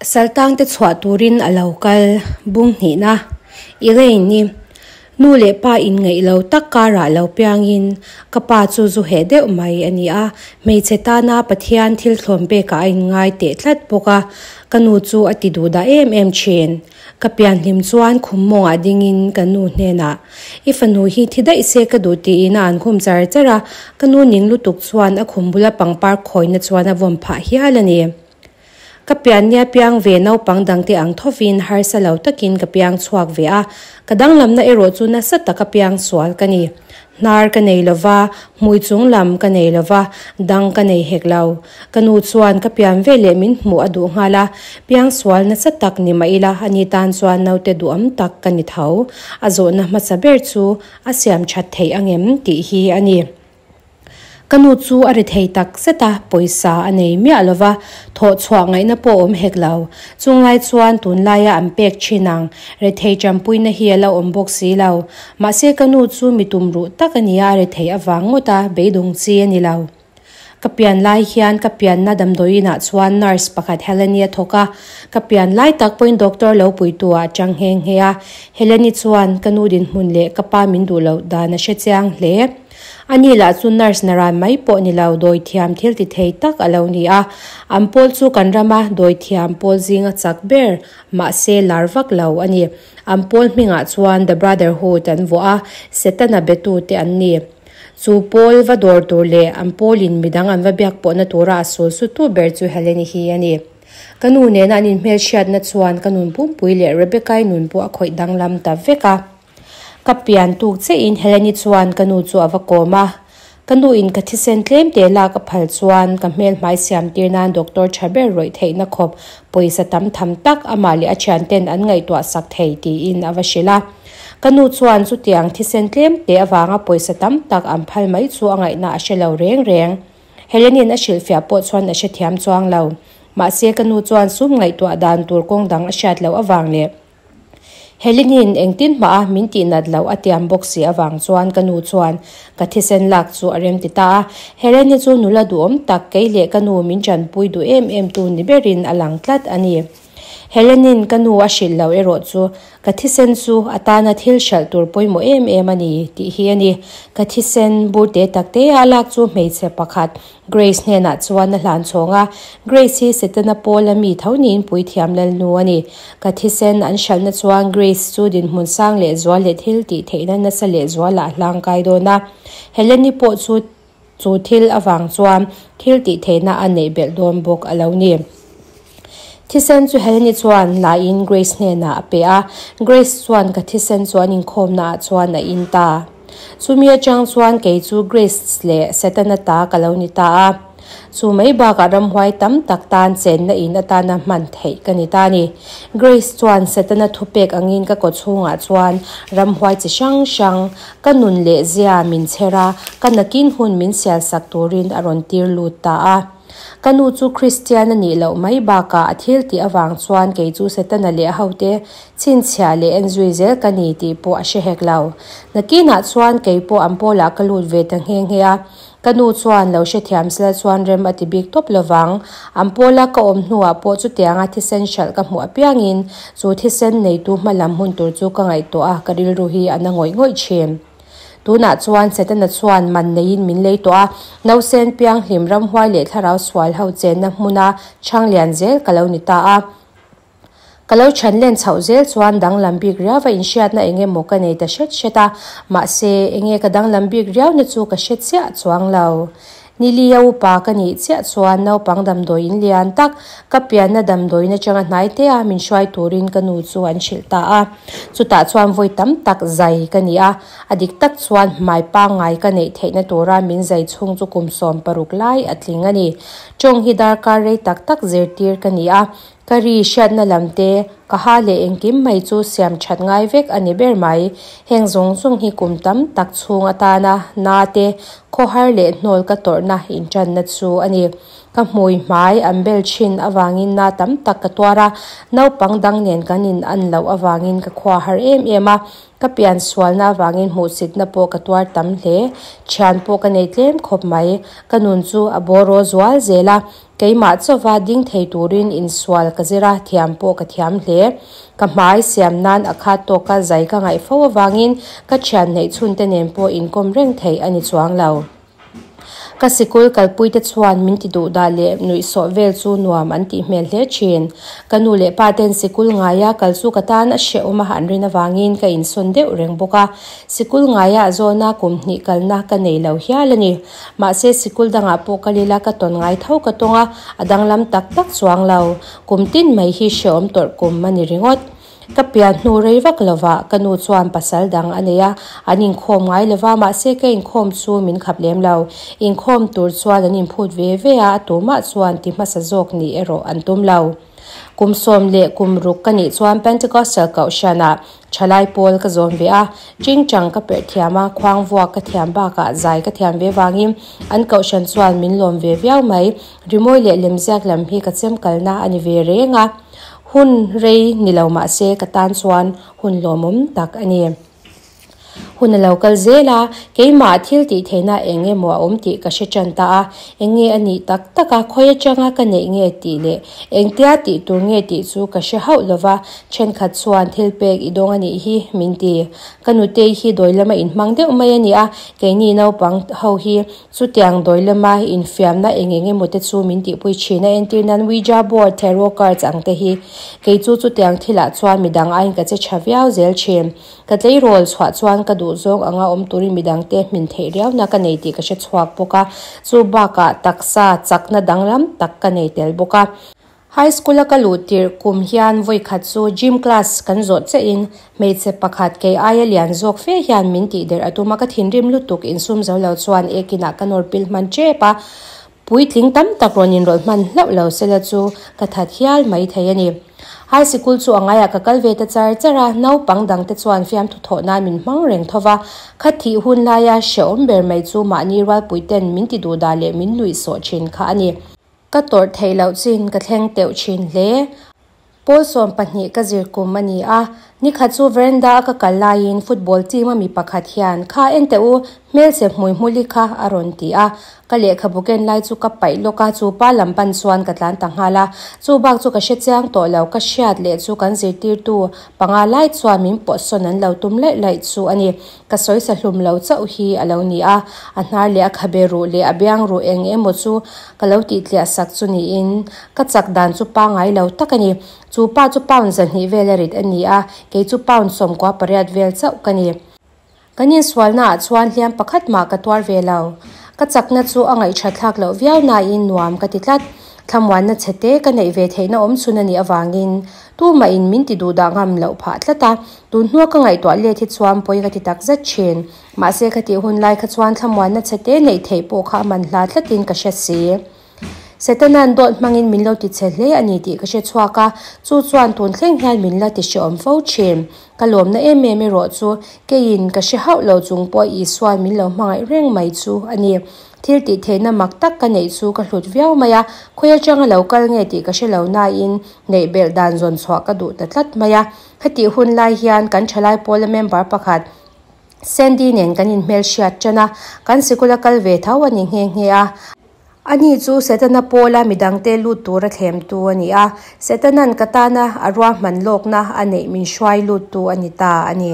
Saltangte chhuah turin a lo kal bung hnihna. Elaine-i nu leh pa inngeih lo tak karah lo piangin ka pa chu zu heh deuh mai a ni a, hmeichhe tana Pathian thil thlawm pekah a inngai teh tlat bawk a, ka nu chu a ti duh dah em em thin. Ka pianhlim chuan khum mawngah dingin ka nu hnenah, I fanu hi thi daih se ka duh tiin a an khum char char a, ka nu ning lutuk chuan a khum bula pangpar khawina chuan a vawm phah hial a ni. Ka piannia piang ve naupang dangte ang thovin harsa lo takin ka piang chhuak ve a, ka danglamna erawh chu nasa taka piang sual ka ni. Hnar ka nei lova, hmui chung lam ka nei lova, dang ka nei hek lo. Ka nu chuan ka pian ve leh min hmuh a duh nghal a, piang sual nasa tak ni mah ila ani tan chuan naute duham tak ka ni tho. A zawhna hmasa ber chu a siam that theih angem tih hi a ni. Ka nu chu a ri thei tak zet a, pawisa a nei miah lo va, thawh chhuah ngaihna pawh awm hek lo. Chunglai chuan tunlaia an pek thin ang, rethei tanpuina hi a la awm bawk si lo. Mahse ka nu chu mi tum ruh tak a ni a, rethei avang ngawt a, beidawng chi a ni lo. Ka pian lai hian ka pianna damdawiinah chuan nurse pakhat Heleni a thawk a, ka pian lai tak pawhin doctor lo puitu ah a chang nghe nghe a. Heleni chuan ka nu dinhmun leh ka pa min duh loh dan a hre chiang hle. Ani lah chu nurse naran mai pawh ni lo, dawithiam thil ti thei tak a lo ni a. An pawl chu kan rama dawithiam pawl zinga chak ber, mahse lar vak lo a ni. An pawl hmingah chuan The Brotherhood an vuah a, Setana betute an ni. Chu pawl va dawr tur leh an pawlin midang an va biak pawhna tura a sul sutu ber chu Heleni hi a ni. Ka nu nena an inhmelhriatna chuan ka nun pumpui leh Rebecca-i nun pawh a khawih danglam ta vek a. Ka pian tuk chiahin Heleni chuan ka nu chu a va kawm a. Ka nu in ka thisen tlem te lak a phal chuan ka hmel hmai siam tir nan doctor tha ber rawih theihna khawp pawisa tam tham tak amah leh a thian ten an ngaihtuah sak thei tiin a va hrilh a. Ka nu chuan chutiang thisen tlem te avanga pawisa tam tak an phal mai chu a ngaihna a hre lo reng reng. Heleni'n a hrilhfiah pawh chuan a hrethiam chuang lo. Mahse ka nu chuan sum ngaihtuah dan tur kawng dang a hriat loh avang leh Helenin engtin hmah a min tih nat loh a tiam bawk si avang chuan ka nu chuan ka thisen lak chu a rem ti ta a. Heleni chu nula duhawm tak kei leh ka nu min tanpui duh em em tu ni berin a lang tlat a ni. Helenin ka nu a hrilh loh erawh chu ka thisen chu a tana thil hralh tur pawimawh em em a ni tih hi a ni. Ka thisen bur te tak te a lak chu hmeichhe pakhat Grace hnenah chuan a hlan chhawng a, Grace hi Setana Paula mi tho niin puithiam lalnu a ni. Ka thisen an hralhna chuan Grace chu dinhmun sang leh zual leh thil tih theihna nasa leh zualah a hlang kai dawn a. Heleni pawh chu chu thil avang chuan thil tih theihna a neih belh dawn bawk a lo ni. Thisen chu Heleni chuan laiin Grace hnenah a pe a, Grace chuan ka thisen chu an inkhawmnaah chuan a in ta. Chumi atang chuan kei chu Grace leh Setana ta ka lo ni ta a. Chu mai bakah ramhuai tam tak tan chenna in atana hman theih ka ni ta a ni. Grace chuan Setana thupek angin ka kawchhungah chuan ramhuai chi hrang hrang ka nun leh zia min chher a, ka nakin hun min sialsak turin a rawn tir lut ta a. Ka nu chu Kristian a nih loh mai bakah a thil tih avang chuan kei chu Setana leh a hote chhinchhiah leh en zui zel ka ni tih pawh a hre hek lo. Nakinah chuan kei pawh an pawlah ka lut ve ta nghe nghe a, ka nu chuan lo hrethiam sela chuan rem a ti bik tawp lovang. An pawla ka awm hnuah pawh chutianga thisen hralh ka hmuh apiangin chu thisen neitu hma lam hun tur chu ka ngaihtuah a, ka rilru hi a na ngawih ngawih thin. Tunah chuan Setana chuan man neiin min lei tawh a, nausen pianghlim ramhuai leh thlarau sual ho chenna hmuna chhang lian zel ka lo ni ta a. Ka lo chhan len chhoh zel chuan danglam bik riau a inhriatna eng emaw ka nei ta hret hret a, mahse enge ka danglam bik riauna chu ka hre chiah chuang lo. Nili a upa ka nih chiah chuan naupang damdawi in lian tak ka pianna damdawiin atanga hnai te a min hruai turin ka nu chu an hrilh ta a. Chutah chuan vawi tam tak zai ka ni a, a dik tak chuan hmai pangngai ka neih theihna tura min zai chhung chu kum 16 lai a tling a ni. Tawng hi darkar rei tak tak zirtir ka ni a, Ka ri hriatna lam te, ka ha leh engkim mai chu siam that ngai vek a ni ber mai. Heng zawng zawng hi kum tam tak chhung atana na te, khawhar leh hnawl ka tawrhna intanna chu a ni. Ka hmui hmai an bel thin avangin na tam tak ka tuar a, naupang dang nen kan in an loh avangin ka khua har em em a, ka pian sualna avangin hmuhsitna pawh ka tuar tam hle. Thian pawh ka nei tlem khawp mai. Ka nun chu a bawraw zual zel a, keimah chauva ding thei turin insual ka zir a, thiam pawh ka thiam hle. Ka hmai siam nan a khat tawka zai ka ngaih fo avangin ka thian neih chhunte nen pawh inkawm reng theih a ni chuang lo. Ka sikul kalpuite chuan min ti duh dah leh nuihsawh vel chu nuam an tih hmel hle thin. Ka nu leh pa ten sikul ngaia kal chu ka tan a hrehawm a an rin avangin ka insawn deuh reng bawk a. Sikul ngaia zawna kum hnih kalna ka nei lo hial a ni. Mahse sikul dangah pawh kal ila ka tawn ngai tho ka tawng a, a danglam tak tak chuang lo. Kum tin mai hi hrehawm tawrh kum a ni ringawt. Ka pian hnu rei vak lovah ka nu chuan pasal dang a nei a, an inkhawm ngai lova, mahse ka inkhawm chu min khap lem lo. Inkhawm tur chuan an inphut ve ve a, a tumah chuan ti hmasa zawk nih erawh an tum lo. Kum sawm leh kum ruk ka nih chuan Pentecostal Kohhranah thalai pawl ka zawm ve a, tingtang ka perh thiam a, khuang vuak ka thiam bakah zai ka thiam ve vangin an kohhran chuan min lawm ve viau mai. Rimawi leh lemziak lam hi ka chem kalna a ni ve reng a. Hun rei ni lo mah se ka tan chuan hun lawmawm tak a ni. Hun a lo kal zel a, keimah thil tih theihna eng emaw a awm tih ka hre tan ta a. Eng nge a nih tak tak a, khawi atanga ka neih nge tih leh engtia tih tur nge tih chu ka hre hauh lo va, thenkhat chuan thil pek i dawng a nih hi min ti. Ka nutei hi dawi lama inhmang deuh mai a ni a, keini naupang ho hi Chutiang dawi lama infiamna eng eng emaw te chu min tihpui thin a, entir nan Ouija board, tarot cards ang te hi. Kei chu chutiang thilah chuan midang aiin ka che tha viau zel thin. Ka tleirawl chhuah chuan ka duh zawng anga awm turin midang te hmin theih riauna ka nei tih ka hre chhuak bawk a, chu bakah taksa chakna danglam tak ka nei tel bawk a. High school a ka luh tirh kum hian vawi khat chu gym class kan zawh chiah in hmeichhe pakhat kei aia lian zawk fe hian min tih derh a tum a, ka thinrim lutuk insum zo lo chuan ekin ah ka nawr pil hman tep a, puitling tam tak rawn inrawlh hman hlauh lo sela chu ka that hial mai thei a ni. High sikul chu a ngaiah ka kal ve ta char char a, naupang dang te chuan fiamthu thawh nan min hmang reng tho va, kha thih hun laia hrehawm ber mai chu mahni rualpui ten min ti duh dah leh min nuih sawh thin kha a ni. Ka tawrh theih loh chin ka thleng teuh thin hle. Pawl 12 ka zir kum a ni a, nikhat chu veranda a ka kal laiin football team a mi pakhat hian, Kha en teh u, hmelchhe hmui hmuli kha a rawn ti a. Ka lehkhabu ken lai chu ka paih lawk a, chu pa lam pan chuan ka tlan ta nghal a. Chu bak chu ka hre chiang tawh lo, ka hriat leh chu kan zirtirtu panga lai chuan min pawhsawn an lo tum laih laih chu a ni. Ka sawi sa hlum lo chauh hi a lo ni a, a hnar leh a khabe ruh leh a biang ruh eng emaw chu ka lo tih tliah sak chu niin ka chak dan chu pangai lo tak a ni. Chu pa chu pound 200 vel a rit a ni a, kei chu pound 98 vel chauh ka ni. Kan insualna ah chuan hliam pakhat mah ka tuar ve lo. Ka chakna chu a ngaihthat thlak loh viau nain nuam ka ti tlat. Thlamuanna chhe te ka neih ve theihna awm chhun a nih avangin tumah in min ti duhdah ngam loh phah tlat a, tun hnua ka ngaihtuah let hi chuan pawi ka ti tak zet thin. Mahse ka tih hun lai kha chuan thlamuanna chhe te neih theih pawh kha a man hla tlatin ka hre si. Setana'n dawt hmangin min lo ti chhe hle a ni tih ka hre chhuak a, chu chuan tun thleng hian min la ti hrehawm fo thin. Ka lawmna em em erawh chu keiin ka hre hauh lo chung pawh Isua'n min lo hmangaih reng mai chu a ni. Thil tih theihna mak tak ka neih chu ka hlut viau mai a, khawi atanga lo kal nge tih ka hre lo nain neih belh dan zawn chhuah ka duh ta tlat mai a. Hetih hun lai hian kan thalai pawla member pakhat Sandy nen kan inhmelhriat tan a, kan sikula kal ve tho a ni nghe nghe a. Ani chu Setana pawla midangte lut tura thlemtu a ni a, Setana'n ka tana a ruahman lawkna a neih min hruai luttu a ni ta a ni.